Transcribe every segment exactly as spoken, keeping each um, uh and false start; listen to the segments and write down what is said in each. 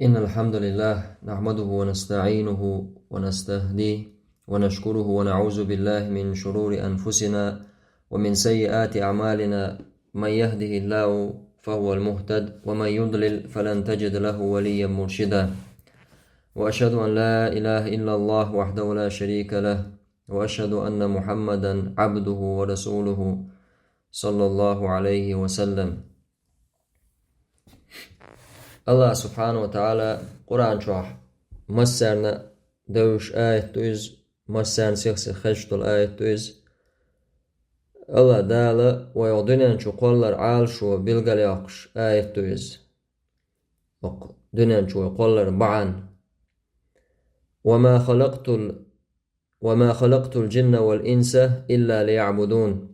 إن الحمد لله نحمده ونستعينه ونستهديه ونشكره ونعوذ بالله من شرور أنفسنا ومن سيئات أعمالنا. من يهده الله فهو المهتد ومن يضلل فلن تجد له وليا مرشدا. وأشهد أن لا إله إلا الله وحده لا شريك له وأشهد أن محمدا عبده ورسوله صلى الله عليه وسلم. Аллах субхьанаху ва таӀала Къуръан чохь массарна девзаш аят ду иза, массарна сих-сиха хезаш долу аят ду иза. Аллах Дала вай оха дуьнен чу кхоллар Ӏалашо билгалйоккхуш аят ду иза. Оха дуьнен чу вай кхоллар бахьана. وما خلقت ال- وما خلقت الجن والإنس إلا ليعبدون.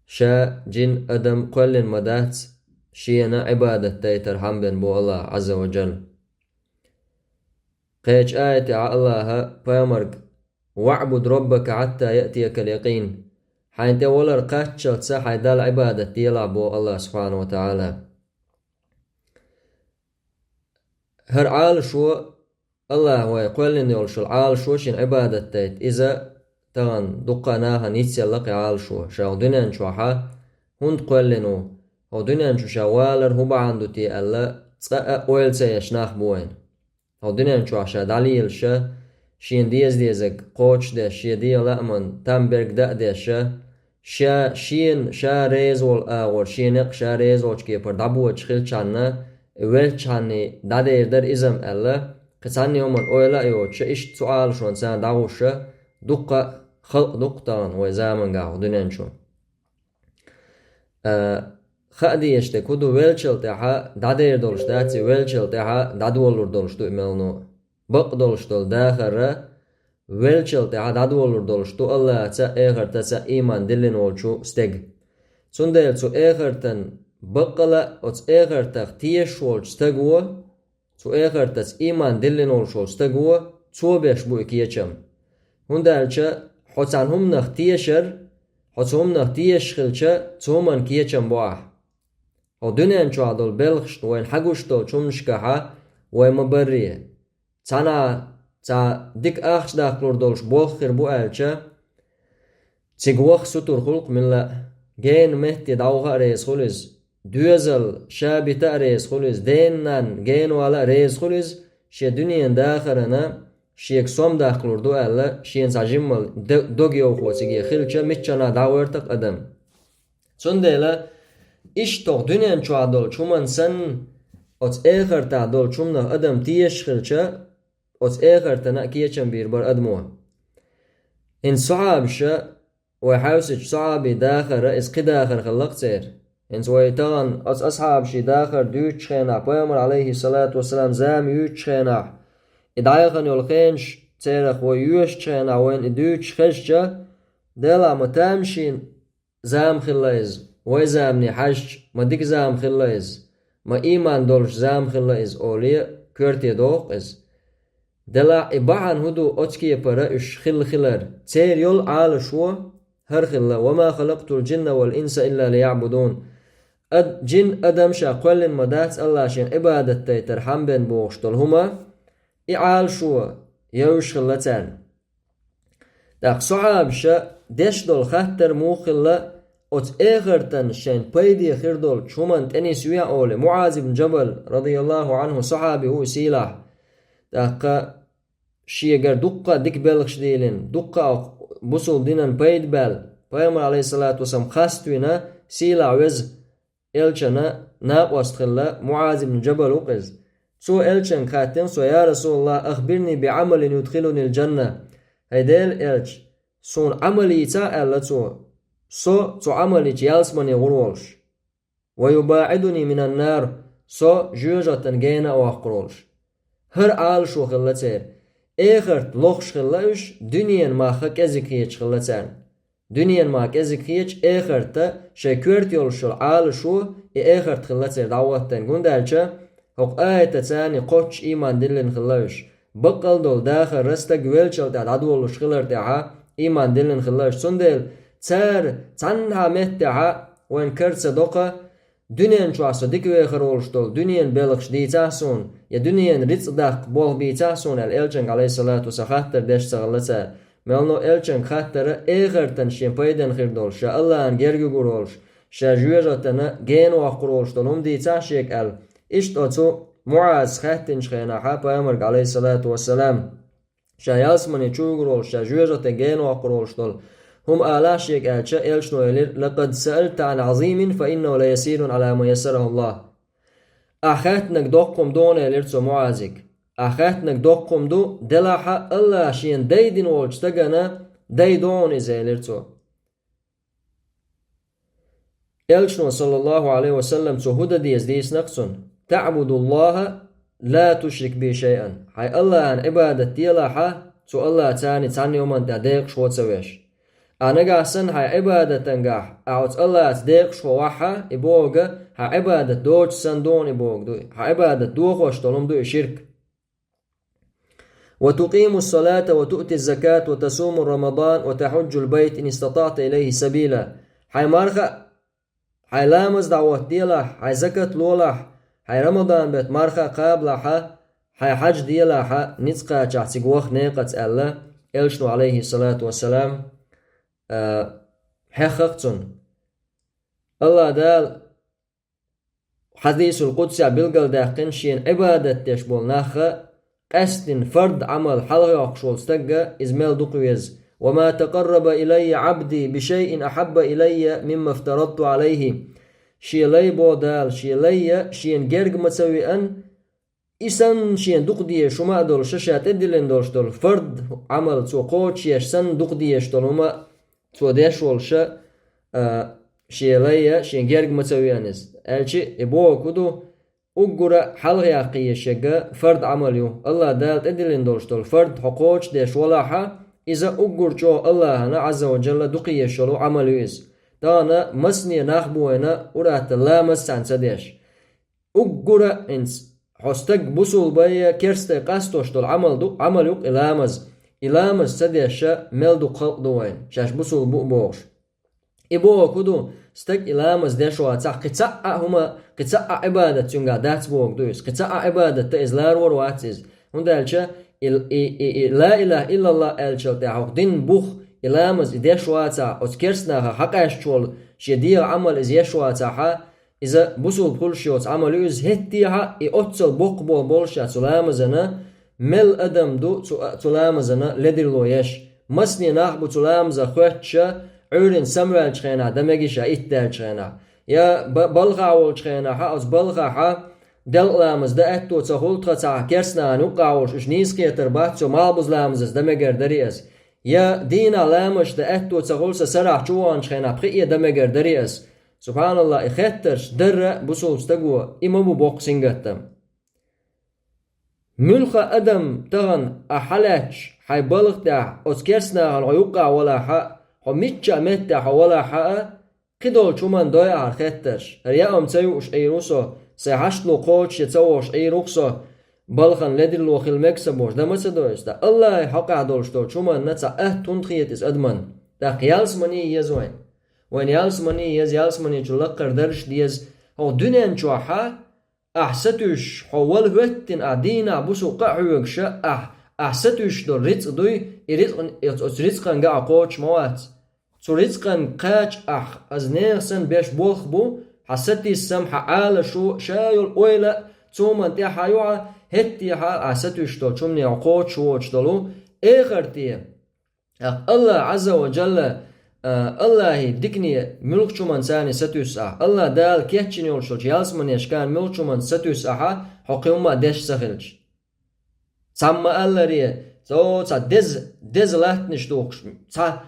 Ша жин, адам кхоьллина ма дац, шена Ӏибадат дайтархьама бен бу Аллах Ӏазза ва Джалла. Кхечу аятехь Аллаха пайхамарга: «واعبد ربك حتى يأتيك اليقين». Хьайна тӀе валар кхаччалца хьайн Далла Ӏибадат делахь бу Аллах субхьанаху ва таӀала. ХӀара Ӏалашо Аллах вай кхоьллина йолуш йолу Ӏалашо шена Ӏибадат дайта. Иза тахана дуккха а нахана йицъелла кхин Ӏалашо. Ша хӀокху дуьнен чохьа хӀунда кхоьллина ву? ХӀокху дуьнен чу ша валар хӀун бахьана ду те аьлла, цкъа а ойла ца еш нах бу вайна. ХӀокху дуьнен чохь ша дӀалелаша, шена деза-дезарг кхочушдеш, шен дегӀан лааман там берг дан а деша, ша шена, ша реза волу агӀор, шен некъ ша реза волчу кепара дӀабоцуш хилчхьанна, веллачхьанний дӀадер дара иза-м аьлла, кхин цхьанне хӀуманна ойла а йоцуша, иштта цу Ӏалашонца дӀагӀуша, дуккха а халкъ ду-кх тахана вай замангахь хӀокху дуьнен чу. А, хаа дезаш дерг хӀун ду, веллачул тӀаьхьа дӀадер долуш дац и, веллачул тӀаьхьа дӀадолалур долуш ду и мел но. Бакъ долуш долу дахар веллачул тӀаьхьа дӀадолалур долуш ду Аллахаца а, эхартаца а ийман диллина волчу стеган. Цундела цу эхартан баккъала а оцу эхартах тешаш волчу стаго, цу эхартаца ийман диллина волуш волу стаго, цо беш бу и кечам. ХӀунда аьлча хьо цхьана хӀуманах тешар, хьо цу хӀуманах тешаш хилча, цу хӀуманна кечам бо ахь. Хьо дуьнен чохь долу белхашна, вайна хьагуш долчу хӀуманашкахьа вай ма-барре. Цхьанхьа цхьа дика ахча даккхалур долуш болх хир бу аьлча, цига ваха сутур хуьлу-кх милла а, гена метте дӀаваха а реза хуьлу иза, доьзал ша бита а реза хуьлу иза, дена-нанна гена вала а реза хуьлу иза, шен дуьненан дахарана шега сом даккхалур ду аьлла, шена цхьа жиммал д-, догйовхо циге хилча, миччанхьа дӀагӀоьрту-кх адам. Цундела иштта хӀокху дуьнен чохь долчу хӀуманна санна, оцу эхартахь долчу хӀуманах адам тешаш хилча, оцу эхартана а кечам бийр бара адамо. ХӀинца сахьабаша, вай хьаьвсича сахьабийн дахар а иза кхин дахар хилла-кх церан. ХӀинца вай тахана оцу асхьабашийн дахар дуьйцучу хенахь, пайхамар, Ӏалайхиссалату вассалам, зама юьйцучу хенахь, и дӀаяхана йолу хенаш церах вай йоьшучу хенахь, вайна и дуьйцуш хезча, Делахь ма тамашийна зама хилла иза, вай замане хьаьжча, ма дика зама хилла иза, ма ийман долуш зама хилла иза олий, коьрте догӀу-кх иза. Делахь и бахьана хӀун ду оцу кепара уьш хилла хилар? Церан йолу Ӏалашо хӀара хилла: «وما خلقت الجن والإنس إلا ليعبدون». Ад-, жин, адам ша кхоьллина ма дац Аллах шена Ӏибадат дайтархьама бен бохуш долу хӀума, и Ӏалашо евзаш хилла царна. ТӀаккха сахьабаша деш долу хаттар муха хилла, оцу эхартан шайн пайде хир долчу хӀуманна тӀенисвехьа олий, МуӀаз ибн Джабал, радияллаху Ӏанху, сахьаби ву и сийлахь. ТӀаккха шегара дуккха а дика белхаш дийлина, дуккха а бусул динан пайда баьлла, пайхамар, Ӏалайхиссалату вассалам, хаставина сийлахь веза, элчана накъост хилла МуӀаз ибн Джабал ву-кх иза. Цо элчанга хаьттина: «Со, я Расулаллах, ахбирни би Ӏамалин юдхилунил джанна». ХӀай Делан элча, суна Ӏамал йийцахьа, аьлла цо, со цу Ӏамалчу ялсамане гӀур волуш. «Ва юбаӀидуни минан нар», со жоьжахатан гена а воккхур волуш. ХӀара Ӏалашо хилла церан. Эхарт лохуш хилла уьш, дуьненан мах кӀезиг хеташ хилла царна. Дуьненан мах кӀезиг хеташ, эхарта шайн коьрта йолуш йолу Ӏалашо, и эхарт хилла церан дӀахӀоттайна. ХӀунда аьлча хӀокху аятаца кхоччуш ийман диллина хилла уьш. Баккъал долу дахар стаг веллачул тӀаьхьа дӀадолалуш хилар тӀехьа ийман диллина хилла уьш. Цундела цара цхьаннахьа меттехьа вайн кара ца доккха, дуьнен чохь со дика вехар волуш долу дуьненан белхаш дийцахьа суна, я дуьненан рицкъ даккха болх бийцахьа суна аьлла, элчанга, алейхиссалату вассалам, хаттар деш ца хилла цара. Мелло элчанга хаттара эхартан шен пайдана хир долуш, ша Аллахьан герга гур волуш, ша жоьжахатана гена воккхур волуш долу хӀума дийцахьа шега аьлла. Иштта оцу МуӀаза хаьттинчу хенахьа пайхамарга, алейхиссалату вассалам, ша ялсамане чу вуьгур волуш, ша жоьжахате гена воккхур волуш долу хӀума алахьа шега аьлча, элчано элира: «Лакъад саалта ан азимин, фа иннаху лаясирун ала ма яссараху Аллах». Ахь хаьттинарг доккха хӀума ду хьуна, элира цо МуӀазига. Ахь хаьттинарг доккха хӀума ду, делахьа Аллахьа шена дай дина волчу стагана дай ду хьуна иза, элира цо. Элчано, саллаллаху алейхи ва саллам, цо хӀун дан деза дийцинарг цунна: «ТаӀбудуллаха ла тушрик би шайъан». Хьайн Аллахьан Ӏибадат делахьа, цу Аллахьаца цхьанна а хӀуманна тӀехь декъашхо ца веш. А нагахь санна хьайн Ӏибадатангахь, ахь оцу Аллахьаца декъашхо вахьа, и бохург, хьан Ӏибадат доцуш санна ду хьуна и бохург ду. Хьан Ӏибадат дохош долу хӀума ду и ширк. «Ва тукъиму салата, ва туъти закат, ва тасуму Рамадан, ва тахьуджул байт ин истатаъта илайхи сабила». Хьайн марха, хьайн ламаз дӀахӀоттаделахь, хьайн закат лолахь, хьайн Рамадан бетта марха кхабалахьа, хьайн хьаж делахьа, ницкъ кхачахь цига ваха некъаца аьлла, элчано, алейхиссалату вассалам, а, хьеххара цунна. Аллах Дала хьадисул къудсехь билгалдаьккхина шена Ӏибадат деш болу нахха къаьсттина фард Ӏамал хьалхайоккхуш волу стагга иза мел дукха веза: «Ва ма такъарраба илайя Ӏабди би шайъин ахьабба илайя мимма фтарадту алайхи». Шен лай бо Дала, шен лайя шена герга ма ца веана, и санна шена дукха дезаш хӀума а долуш, ша тӀедиллина долуш долу фард Ӏамал цо кхочушъеш санна дукха дезаш долу хӀума цо деш волуш, а, шен лайя шен герга ма ца веана иза. Аьлча, и бохург хӀун ду, уггара хьалхаяккха езаш ерг фард Ӏамал ю. Аллах Дала тӀедиллина долуш долу фард хьо кхочушдеш валахьа, иза уггар чӀогӀа Аллахьана, Ӏазза ва Джалла, дукха езаш йолу Ӏамал ю иза. Тахана масане нах бу вайна ур-атталла ламаз цхьаьна ца деш. Уггара а хӀинца хьо стаг бусулба я керста къастош долу Ӏамал ду, Ӏамал ю-кх и ламаз. И ламаз ца деш мел дукха халкъ ду вайна, шаьш бусулба бу а бохуш. И бохург хӀун ду, стаг и ламаз деш вацахь, кхин цхьа а хӀума, кхин цхьа а Ӏибадат цуьнгахь дац бохург ду иза. Кхин цхьа а Ӏибадатта иза ларвар вац иза. ХӀунда аьлча и, и, и, и ла илаха иллаллах аьллачул тӀаьхьа хӀокху динан бух, и ламаз и деш вацахь, оцу керста нахах хьакъаьсташ волу шен дегӀан Ӏамал иза еш вацахьа, иза бусулба хуьлуш йоцу Ӏамал ю иза, хӀеттехьа и оццул боккха болх болуш а цу ламазана, мел адам ду цу, цу ламазана ледарло еш. Масане нах бу цу ламазах хоьттуш, Ӏуьйранна самаваьллачу хенахь дан мегаш а, итт даьллачу хенахь. Я ба-, балхахь волчу хенахь, оцу балхахьа делкъа ламаз дан аьтто ца хуьлу тхан цхьа керста нахана юккъахь волуш, уьш нийса кхетар бац, цо малхбуза ламазаца дан мегар дарий аса. Я дийнахь ламазаш дан аьтто ца хуьлу сан сарахь чу ваханчу хенахь пхиъе дан мегар дарий аса. Субханаллах, и хеттарш дарра бусулба стаго, и ма бу боккха сингаттам. Муьлхха адам тахана ахь хьалаьтташ хьайн балха тӀехь оцу керста нахана хьо юккъахь валахьа, хьо мичча а меттехь хьо валахьа а, кхидолчу хӀуманна дой ахьара хеттарш. ХӀара яа ма ца юуш Ӏийр ву со, сайн хьаштало кхочуш я ца вогӀуш Ӏийр ву-кх со, балхана ледарло хила мега сан бохуш, дан ма ца дой иза. Ткъа Аллахьан хьокъехь долуш долчу хӀуманна цхьа атта хӀунда хета иза адаман? ТӀаккха ялсамане еза вайна. Вайна ялсамане еза, ялсаманечу лакхара даржаш деза. ХӀокху дуьнен чохьа ахь сатуьйсуш, хьо вала хӀоьттина, ахь дийнахь бусулба къа а хьоьгуш, ахь, ахь сатуьйсуш долу рицкъ дуй, и рицкъ, оцу рицкъанга ахь кхочуш ма вац. Цу рицкъанга кхача ахь, аса нехан санна беш болх бу, хьан сатийсам, хьан Ӏалашо, ша йолу ойла а, цу хӀуманна тӀаьхьа ю хьан, хӀеттехьа ахь сатуьйсуш долчу хӀумане хьо кхочуш воцуш долу эхарте. Аллах Ӏазза ва Джалла, а, Аллахьан дикане муьлххачу хӀуманна царна сатуьйсу ахь. Аллах Дала кечйина йолуш йолчу ялсаманешкахь муьлххачу хӀуманна сатуьйсу ахьа, хьо кхин хӀумма деш ца хилча. Цхьамма алларе, цо цхьа деза, деза латтанаш духуш, цхьа,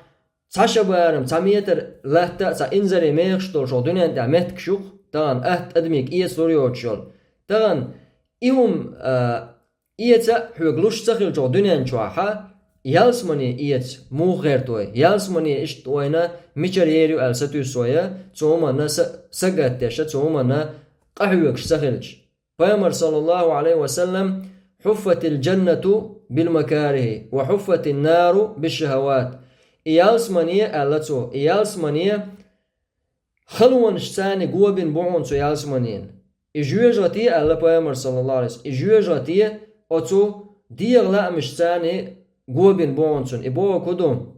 цхьа шабарам, цхьа метр латта а, цхьа инзаре мехаш долуш хӀокху дуьнен тӀехь меттигаш ю-кх, тахана атта адамийн эца лур йоцуш йолу. Тахана и хӀума, а, эца а хьоьга луш ца хилча хӀокху дуьнен чохьа, ялсамане эца муха гӀерта вай? Ялсамане иштта вайна мичара ер ю аьлла сатуьйсу вай, цу хӀуманна са-, сагатдеш, цу хӀуманна къахьоьгуш ца хилча. Пайхамар, саллаллаху алейхи ва саллам: «Хьуффатил джаннату бил макарихи, ва хьуффатин нару биш шахават». И ялсамане, аьлла цо, и ялсамане халонашца го бина бу хьуна цу ялсаманена. И жоьжахати, аьлла Пайхамара, саллаллаху Ӏалайхи ва саллам, и жоьжахати оцу дегӀан лаамашца го бина бу хьуна цунна. И бохург хӀун ду?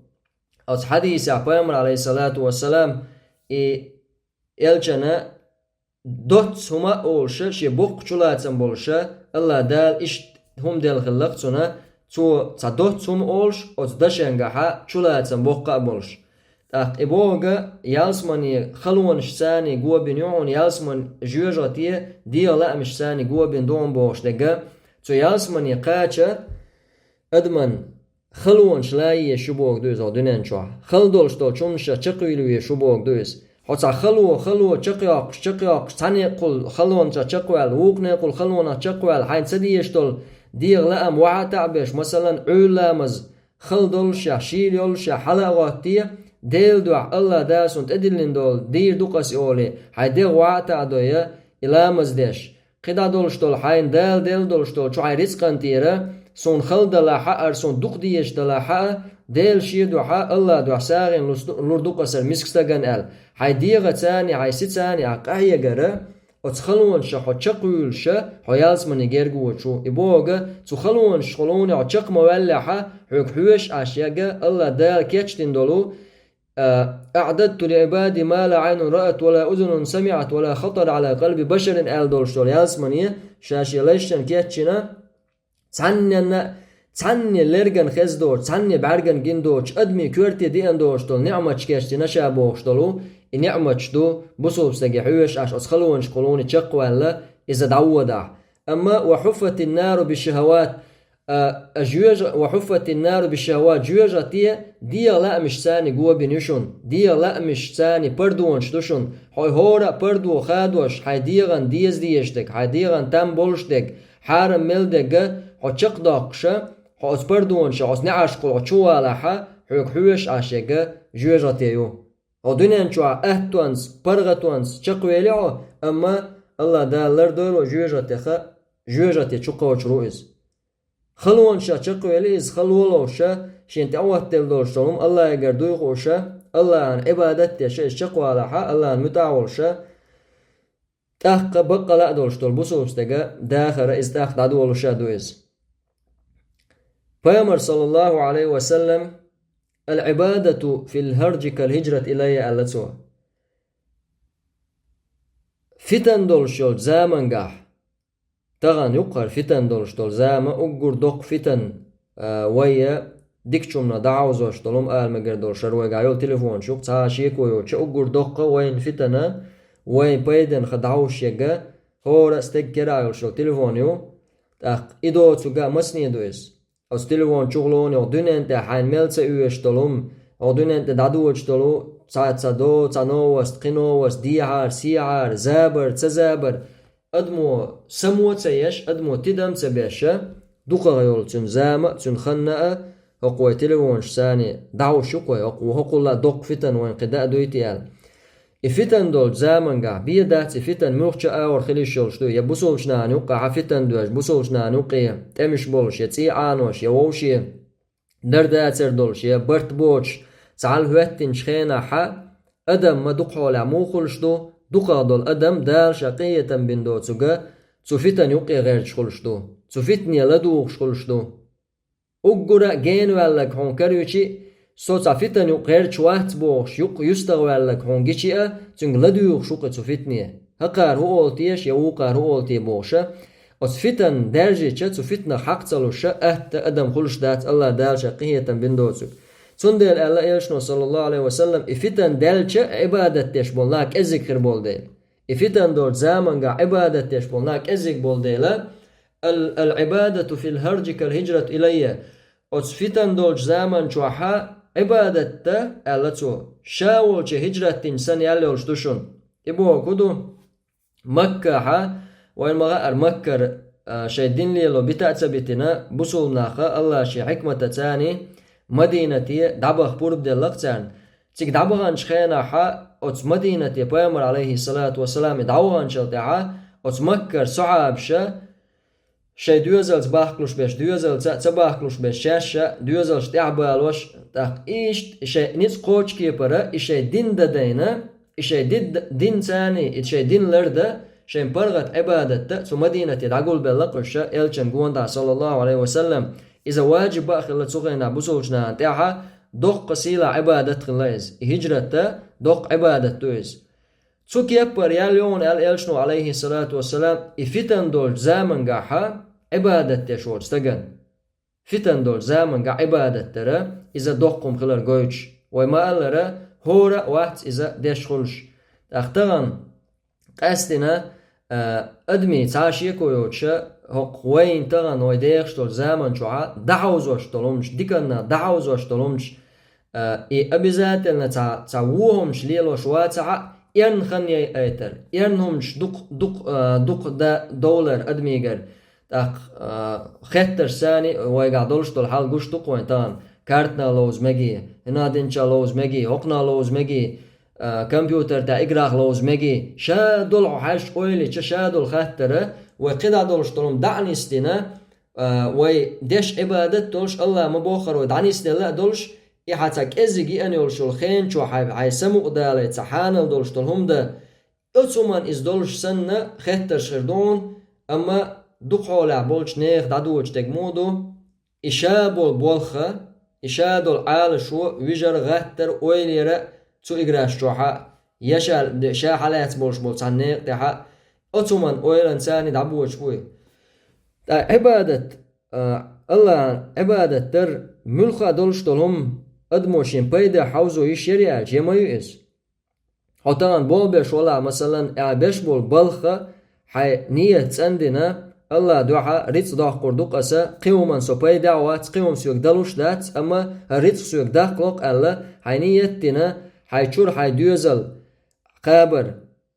Оцу хьадисехь Пайхамара, Ӏалайхиссалату вассалам, и элчана доцца хӀума а олуш, шен боккха чулацам болуш, АллахӀ Дала иштта хӀума делла хилла-кх цунна, цо цхьа доцца хӀума олуш, оцу дашенгахьа чулацам боккха а болуш. ТӀаккха и бохург, ялсамане халонашца го бина ю хьуна, ялсаманин жоьжахати дегӀан лаамашца го бина ду хьуна бохуш дерг, цу ялсамане кхача адаман халонаш лайеш ю бохург ду иза хӀокху дуьнен чохь. Хала долуш долчу хӀуманашах чекхвийла везаш ю бохург ду иза. Хьо цхьа хало, хало чекхйоккхуш, чекхйоккхуш, цхьаннекъахула халонца чекхваьлла, вукхуннекъахула халонах чекхваьлла, хьайна ца дезаш долу дегӀан лаам вахьа а таӀбеш, масалан, Ӏуьйра ламаз хала доллушехь, шийла йоллушехь хьала а гӀоттае, Делан дуьхьа, АллахӀ Дала суна тӀедиллина долу дийр ду-кх аса олий, хьайн дегӀ вахьа а таӀдой, и ламаз деш. КхидӀа долуш долу хьайна Дала делла долуш долчу хьайн рицкъан тӀера, суна хала далахь а, хӀара суна дукха дезаш далахь а, Дела шен дуьхьа, АллахӀ дуьхьа сагӀина лус-, лур ду-кх аса хӀара миска стагана аьлла. Хьайн дегӀаца а, хьайн сица а ахь къахьегара, оцу халонашах хьо чекхвуьйлуш, хьо ялсамане герга воьдуш ву. И бохург, цу халонашах хьо луна хьо чекх ма ваьллехь, хьоьга хьоьжуш Ӏаш ерг АллахӀ Дала кечдина долу, «أعددت لعبادي ما لا عين رأت ولا أذن سمعت ولا خطر على قلب بشر», аьлла долуш долу ялсамане, ша шен лайшна кечйина, цхьанненна, цхьанне лерган хеза доцу, цхьанне бӀаьргана гина доцу, адамийн коьрте деана доцуш долу неӀматаш кечдина ша бохуш долу, и неӀматаш ду, бусулба стаге хьоьжуш Ӏаш оцу халонашах хьо луна чекхваьлла, иза дӀаводахь. Амма «وحفت النار بالشهوات», а, а жоьжа-, «وحفت النار بالشهوات», жоьжахати дегӀан лаамашца го бина ю шуна, дегӀан лаамашца пардонаш ду шуна, хьо хӀора а пардо хадош, хьайн дегӀан деза дезаш дерг, хьайн дегӀан там болуш дерг, хьарам мел дерг хьо чекхдоккхуш, хьо оцу пардонашах, оцу неӀаршкахула хьо чу валахь, хьоьга хьоьжуш Ӏаш ерг жоьжахати ю. Хьо дуьнен чохь аттонца, паргӀатонца чекхвели хьо, амма АллахӀ Дала лардойла жоьжахатех, жоьжахати чу кхочур ву иза. Халонашах чекхвели иза, хало ловш, шена тӀе Ӏоттаделла долуш долу хӀума АллахӀегара дуй хууш, АллахӀан Ӏибадат деш иза чекхвалахь, АллахӀан муьтӀахь волуш, тӀаккха баккъала а долуш долу бусулба стага дахар иза тӀаккха дӀадолуш а ду иза. Пайхамар, саллаллаху Ӏалайхи ва саллам, «العبادة في الهرج كالهجرة إلي», аьлла цо. Фитан долуш йолчу замангахь, тахана юккъара фитан долуш долу зама, уггар доккха фитан, а, вай дикачунна дӀахьовзош долу хӀума ала мегар долуш, хӀара вайгахь йолу телефонаш юкъа цхьа а шеко йоцуш, уггар доккха вайна фитана, вайн пайданах дӀахьовзош ерг, хӀора а стеган керахь йолуш йолу телефон ю, тӀаккха и доцург а масане ду иза. Оцу телефон чухула луна йолу дуьнен тӀехь хьайна мел ца оьшуш долу хӀума, хьо дуьнен тӀе дӀадоьдуш долу цхьа, цхьа до, цхьа новость, кхин новость, дехьара, сехьара, забар, ца забар, адамо само ца еш, адамо тидам ца беш, дукхагӀа йолу цуьнан зама а, цуьнан ханна а, хӀокху вай телефонашца дӀахьовзош ю-кх вай, хӀокху, хӀокхул а доккха фитан вайна кхин дӀа а дуй те аьлла. И фитан долчу замангахь бен дац и фитан муьлххачу агӀор хила йиш йолуш ду, я бусулбачу нахана юккъехь фитан доьжна, бусулбачу нахана юккъе тӀемаш болуш, я цӀий Ӏанош, я вовшех дар-дацар долуш, я барт боцуш, цхьаьна хӀоьттинчу хенахь адам ма дукха хьолехь муха хуьлуш ду, дукхагӀа долу адам Дала ша къинхетам бина доцург, цу фитан юккъе гӀерташ хуьлуш ду, цу фитане ладугӀуш хуьлуш ду. Уггара а гена ваьлларг хьуна каруьйчи а, со цхьа фитан юкъа гӀерташ вац бохуш, юкъа юьстагӀа ваьлларг хьуна гичи а, цуьнга ладуьйгӀуш ву-кх цу фитане. ХӀокхара хӀун олу теша, я вукхара хӀун олу те бохуша, оцу фитан даьржича, цу фитнах хьакха ца луша, атта адам хуьлуш дац, АллахӀ Дала ша къинхетам бина доцург. Цундела аьлла элчано, саллаллаху Ӏалайхи ва саллам, и фитан даьлча а Ӏибадат деш болу нах кӀезиг хир болу дела. И фитан долчу замангахь Ӏибадат деш болу нах кӀезиг болу дела, ал-, «العبادة في الهرج كالهجرة إلي». Оцу фитан долчу заман чохьа Ӏибадат дан, аьлла цо, ша волче хӀижрат динчу санна ял йолуш ду шуна. И бохург хӀун ду? Маккахьа, вайн ма хаара, Маккара, а, шайн дин лело бита а ца битина, бусулба наха АллахӀ шен хьикматаца Мадинате дӀабаха пурба делла-кх царна. Цига дӀабаханчу хенахьа оцу Мадинате Пайхамар, Ӏалайхиссалату вассалам, и дӀаваханчул тӀаьхьа оцу Маккара сахьабаша шайн доьзалца бахкалуш берш, доьзалца а ца бахкалуш берш, шаьш а доьзалш тӀаьхьабалош, тӀаккха иштта шайн ницкъ кхочу кепара и шайн дин дан дайна, и шайн дид-, динцани, и шайн дин ларда, шайн паргӀат Ӏибадатта цу Мадинате дӀагулбелла кхуша, элчан гонда, саллаллаху Ӏалайхи ва саллам, иза ваджиб а хилла цу хенахь бусулчу нахана тӀехьа, доккха сийлахь Ӏибадат хилла иза. И хӀиджратта доккха Ӏибадат ду иза. Цу кеппара ял йогӀун аьлла элчано, Ӏалайхи салату ва салам, и фитан долчу замангахьа Ӏибадат деш волчу стаган. Фитан долчу заманга Ӏибадат дара, иза доккхум хилар гойтуш. Вай ма-аллара, хӀора а вац иза деш хуьлуш. ТӀаккха тахана къаьстина, а, адамийн цхьа шеко йоцуша, хӀокху вайн тахана вай дехаш долчу заман чохьа дӀахьовзош долу хӀумнаш, диканна дӀахьовзош долу хӀумнаш, а, и обязательно цхьа, цхьа вон хӀумнаш лелош вацахьа, эрна хан яй айтар, эрна хӀумнаш дукх-, дукх-, а, дукха да-, довлар адамигара. ТӀаккха, а, хеттарш санна вайгахь долуш долу хьал гуш ду-кх вайн тахана. Картана ловза меге, хӀина динча ловза меге, хӀокхуна ловза меге, а, компьютер тӀехь играх ловза меге. Ша долу хьо хьаьжча ойла йича, ша долу хаттара, вай кхидӀа долуш долу хӀума дӀа а нисдина, а, вай деш Ӏибадат долуш, Алла ма боххара вай дӀанисделла а долуш, и хьан цхьа кӀеззиг йиъна йолуш йолу хенан чохь хьайн, хьайн самукъадалай цхьа хьанал долуш долу хӀума дан, оцу хӀуманна иза долуш санна, хеттарш хир ду хьуна, амма дукха хьолехь болчу нехан дӀадоьдуш дерг муха ду, и ша болу болх а, и ша долу Ӏалашо вижар, гӀаттар, ойла яр а цу играш чохьа, я ша, ша хьалаьцна болуш болу цхьана некъа тӀехьа, оцу хӀуманна ойланца царна дӀабоьдуш буй. Ткъа Ӏибадат, а, Аллахьан Ӏибадат дар муьлхха а долуш долу хӀума адамо шен пайда хьовзо йиш яр аьлча, я ма ю иза? Хьо тахана болх беш валахь, масалан, ахь беш болу балхах хьайн ният цӀандина, Аллахь дуьхьа рицкъ доккхур ду-кх аса, кхин хӀуманна со пайда а вац, кхин хӀума соьга далуш дац, амма хӀара рицкъ соьга даккхало-кх аьлла, хьайн ният дина, хьайн чуьра хьайн доьзал кхабар,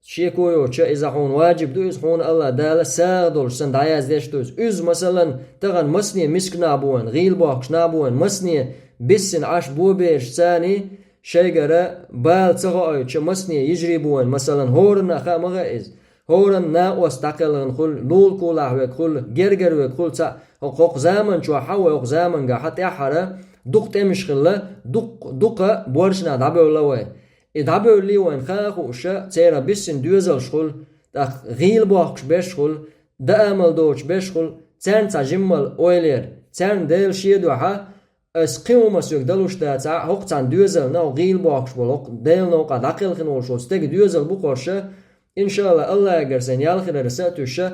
шеко йоцуша, иза хьуна ваджиб ду, иза хьуна Аллахь Дала сагӀа долуш санна дӀаяздеш ду иза. Иза, масалан, тахана масане миска нах бу вайн, гӀийла бохкуш нах бу вайн, масане биссина Ӏаш бо бераш царна, шайгара бала ца хоуьйтуша масане йижарий бу вайн, масалан, хӀоранна хаа ма хаьа иза. ХӀоранна накъост дӀакхелхина хуьлу, лулакулахь верг хуьлу, гергара верг хуьлу цхьаъ. ХӀокху, хӀокху заман чохь а, вай хӀокху замангахь а тӀаьххьара дукха тӀемаш хилла, дукх-, дукха боьрша нах дӀабевлла вай. И дӀабевллий вайна хаа а хууша, церан биссина доьзалш хуьлу, тӀаккха гӀийла бохкуш берш хуьлу, даа мел доцуш берш хуьлу, царна цхьа жиммал ойла яр, царна Дела шен дуьхьа, ас кхин хӀума соьга далуш дацахь а, хӀокху цхьана доьзална, хӀокху гӀийла бохкуш болу, хӀокху Делан новкъахь дӀакхелхина волуш волу стеган доьзал бу-кх хӀорш, иншаАллахӀ, АллахӀагара сайна ял хиларца а туьйсуш,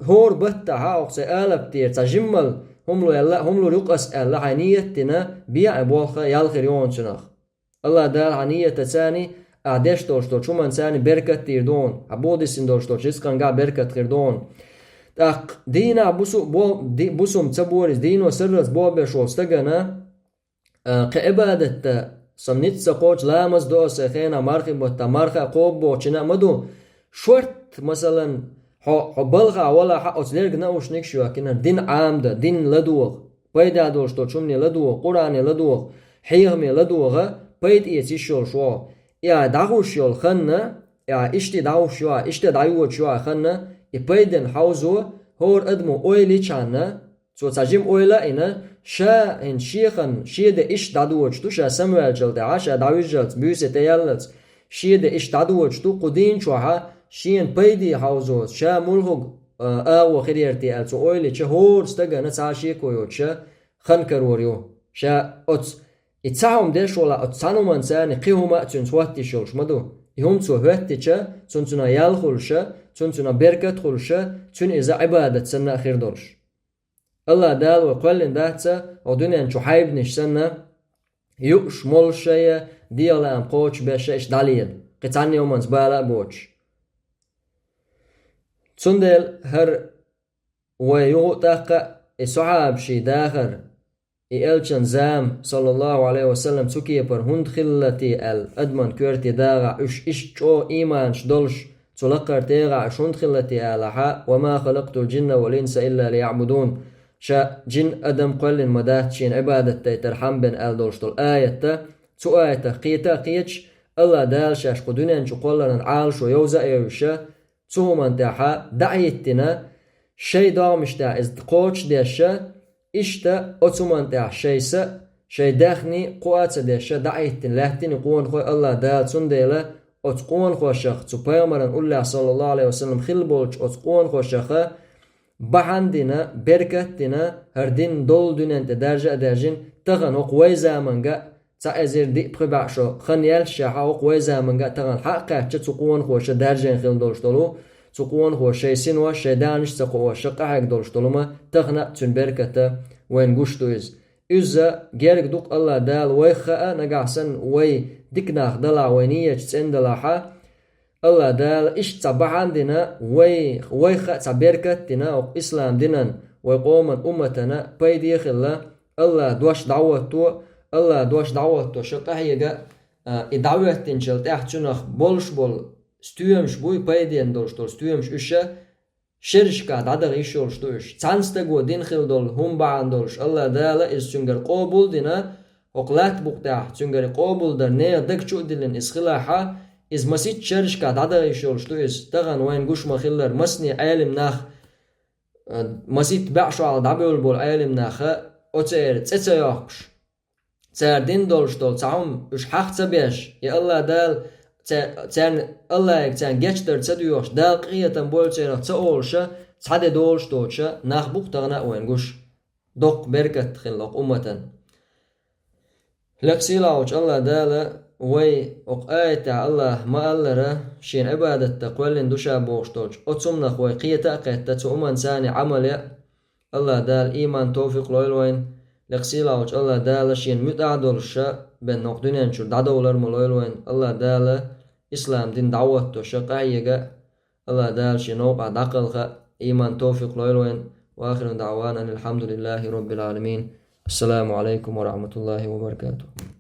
хӀора баттахь а хӀокху сайн алапа тӀера цхьа жиммал хӀума лур яьлла, хӀума лур ю-кх ас аьлла, хьайн ният дина, бехьа болх ял хир ю хьуна цунах. АллахӀ Дала хьан ниятаца царна, ахь деш долуш долчу хӀуманца царна беркат дийр ду хьуна, хьан боху диссина долуш долчу рицкъангахь беркат хир ду хьуна. ТӀаккха дийнахь бусу-, бо-, ди-, бусум ца борийза, дийно сарралц болх беш волу стагана, а, кхин Ӏибадатта сан ницкъ ца кхочу, ламаз до аса хенахь, мархи батта, марха а кхобу бохучунна а ма ду. Шорт, масалан, хьо, хьо балхахь валахь а, оцу лерга наушникаш а йоьхкина, дин Ӏамдан, дин ладогӀа, пайда долуш долчу хӀумане ладогӀа, Къуръане ладогӀа, хьехаме ладогӀа, пайда эца йиш йолуш ву хьо. И ахь дӀахуш йолу ханна, и ахь иштта дӀахуш ю ахь, иштта дӀайоьдуш ю ахь ханна, и пайденна хьовзо, хӀора адамо ойла йичхьана, цо цхьа жима ойла а йина, ша хӀинца шен ханна, шен де иштта дӀадоьдуш ду, ша самаваьллачул тӀаьхьа, ша дӀавижжалц, буьйса тӀе яьллалц, шен де иштта дӀадоьдуш ду, кху дийна чохь а шена пайде хьовзо, ша муьлхарг, а, агӀо хир яра те аьлла, цо ойла йича, хӀора стагана цхьа а шеко йоцуша хан карор ю. Ша оцу, и цхьа хӀума деш валахь, оцу цхьана хӀуманца царна кхин хӀума а цуьнца хӀотта йиш йолуш ма ду. И хӀума цо хӀоьттича, цунна цунах ял хуьлуша, цунна цунах беркат хуьлуша, цуьнан иза Ӏибадат санна а хир долуш. АллахӀ Дала вай кхоьллина дац-кх хӀокху дуьнен чу хьайбанаш санна, юуш, молуш а, дегӀан лаам кхочушбеш а, иштта дӀалела, кхин цхьанна хӀуманца бала а боцуш. Цундела хӀара вай юха а тӀаккха а и сахьабаший дахар, и элчан зама, саллаллаху Ӏалайхи ва саллам, цу кепара хӀунда хилла те аьлла, адаман коьрте дагӀахь уьш иштта чӀогӀа ийманаш долуш, цу лакхара тӀегӀахь уьш хӀунда хилла те алахьа, «Ва ма халакътул джинна вал инса илла лияӀбудун». Ша джин, адам кхоьллина ма дац шена Ӏибадат дайтар хьамбен аьлла долуш долу аятта, цу аятах кхета а кхеташ, АллахӀ Дала шаьш кху дуьнен чу кхолларан Ӏалашо йовза а йовзуша, цу хӀуманна тӀехьа дӀа а хӀиттина, шайн догӀмаш тӀехь иза кхочушдеша, иштта оцу хӀуманна тӀехь шайн са а, шайн даьхни а кхоа а ца деша, дӀа а хӀиттина лаьттина къонахой АллахӀ Дала, цундела оцу къонахошах, цу пайхамаран уллехь, саллаллаху Ӏалайхи ва саллам, хилла болчу оцу къонахошаха бахьана дина, беркат дина, хӀара дин долу дуьнен тӀе даьржа а даьржина, тахана хӀокху вай заманга а цхьа эзар диъ пхи бӀе шо хан яьллашехь, хӀокху вай заманга а тахана хьа а кхаьчча, цу къонахоша даьржина хилла долуш долу, цу къонахоша шайн синош, шайн даьӀанаш ца кхооша къахьега долуш долу ма, тахана а цуьнан берката вайна гуш ду иза. Иза герга ду-кх, АллахӀ Дала вайх хаьа, нагахь санна вай дика нах далахь, вай нийяташ цӀена далахь, АллахӀ Дала иштта цхьа бахьана дина, вай, вайх а цхьа беркат дина, хӀокху ислам динан, вай къоман, умматана пайде а хилла, АллахӀан дош дӀахӀотто, АллахӀан дош дӀахӀотто ша къахьега, а, и дӀахӀоьттинчул тӀаьхьа цунах болуш болу стоьмаш буй, пайденна долуш долу стоьмаш, уьш ша шерашкахь дӀадаха йиш йолуш ду уьш. Цхьана стаго дина хилла долу хӀума бахьана долуш, АллахӀ Дала иза цуьнгара къобал а дина, хӀокху латта букъа тӀехь цуьнгара къобалдар нехан даг чу а диллина иза хилахь, иза масийтта шерашкахь дӀадаха йиш йолуш ду иза. Тахана вайна гуш ма-хиллара, масане Ӏелам нах, а, масийтта бӀе шо хьалха дӀабевлла болу Ӏелам наха оцеран цӀе ца йоккхуш, цара дина долуш долу цхьа хӀума уьш хьаха ца беш, и АллахӀ Дала ца-, царна, АллахӀе царна гечдар ца доьхуш, Дала къинхетам бойла церах ца олуша, цхьа де долуш доцуша нах бу-кх тахана а вайна гуш. Доккха беркат хилла хӀокху умматан. Лекха сийлахьчу АллахӀ Дала вай, хӀокху аятехь АллахӀа ма-аллара, Шена Ӏибадат дан кхоьллина ду Ша бохуш долчу оцу хӀуманах вай кхета а кхетта, цу хӀуманца Ӏамал ян а, АллахӀ Дала ийман, товфикъ лойла вайна. Лекха сийлахьчу АллахӀ Дала Шена муьтӀахь а долуш ша бен хӀокху дуьнен чуьра дӀадовлар ма лойла вайна. АллахӀ Дала ислам дин дӀахӀотто ша къахьега а, АллахӀ Дала Шен новкъахь дӀакхалха а, ийман, товфикъ лойла вайна. Ва ахиру даӀвана анил хьамдулиллахӀи роббил Ӏаламин. Ассаламу Ӏалайкум ва рахьматуллахӀи ва баракатухӀ.